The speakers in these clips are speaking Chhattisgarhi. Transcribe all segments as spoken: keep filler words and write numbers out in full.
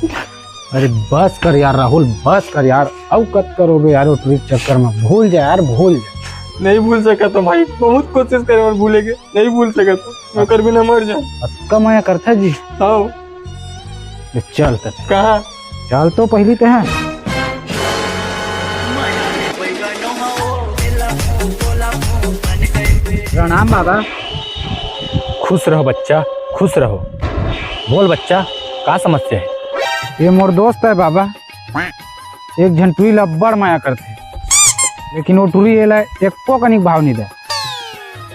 अरे बस कर यार राहुल, बस कर यार। अउ कत करोगे यार, वो टुरी के चक्कर में भूल जा यार, भूल जा। नहीं भूल सकत हो भाई, बहुत कोशिश करे और भूले के, नहीं भूल सकत हो। मैं ओकर बिना मर जा। अतका मया करता जी। हाँ। ले चल त। कहाँ? चल तो पहली ते हैं। प्रणाम बाबा। खुश रहो बच्चा, खुश रहो। बोल बच्चा, का समस्या है? ये मोर दोस्त है बाबा, एक झन टुरी ला अब्बड़ मया करथे, लेकिन वो टुरी एला एको कनिक भाव नहीं दे।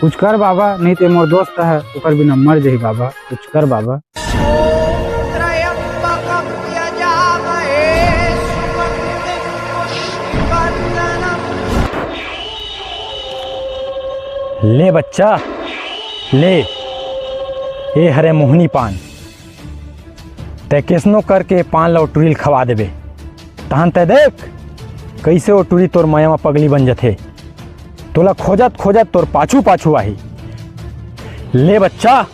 कुछ कर बाबा, नहीं ते मोर दोस्त है, ओकर बिना मर जाही बाबा, कुछ कर बाबा। ले बच्चा, ले, ए हरे मोहनी पान, तै केसनो करके पान ल ओ टुरी ल खवा देबे। तहन तै देख, कइसे ओ टुरी तोर मया म पगली बन जथे। तोला खोजत खोजत तोर पाछू पाछू आही। ले बच्चा।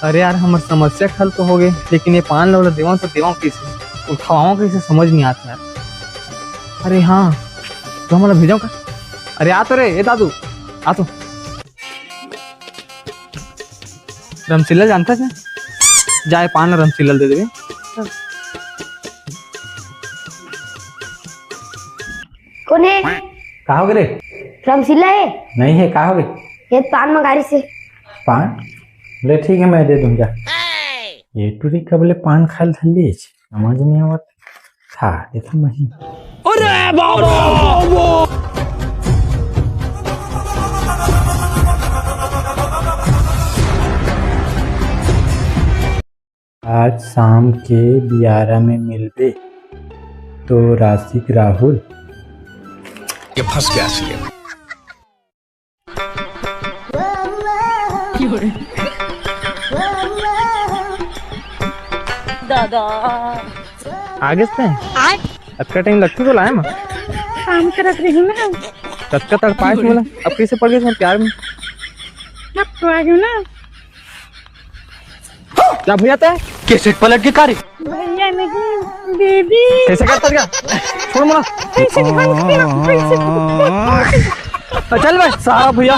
अरे यार, हमर समस्या के हल तो हो गए, लेकिन ये पान ल ओला देवं तो देवं कइसे, उठावं कइसे, समझ नहीं आता यार। अरे हाँ, तो हमला भेजो का? अरे आ तो रे, ए दादू, आ तो। रमशीला जानता है? जाए पान ल रमशीला दे देबे। कौन है? का हो गे रे? रमशीला है। नहीं है, का हो गे? ये पान मंगारी से। पान? ले ठीक है, मैं दे दूंगा। ये टुरी कब ले पान खाए ल धर लीस? समझ नहीं आवत। खा देता मही। अरे बाबा! आज शाम के बियारा में मिलबे तो रासिक राहुल। ये फंस गया सीएम। दादा। आगे से? आय? अतका टाइम लगथे तो लाए मा? काम करत रही ना। कतका तड़पाए मोला, अब कैसे पड़ गए प्यार में? अब तो आ गए ना। क्या भैया तय? कैसे पलट के कार्य? भैया नहीं, बेबी। कैसे करता क्या? छोड़ मोला। पैसे निकाल, पैसे निकाल। चल बे, सारा भैया।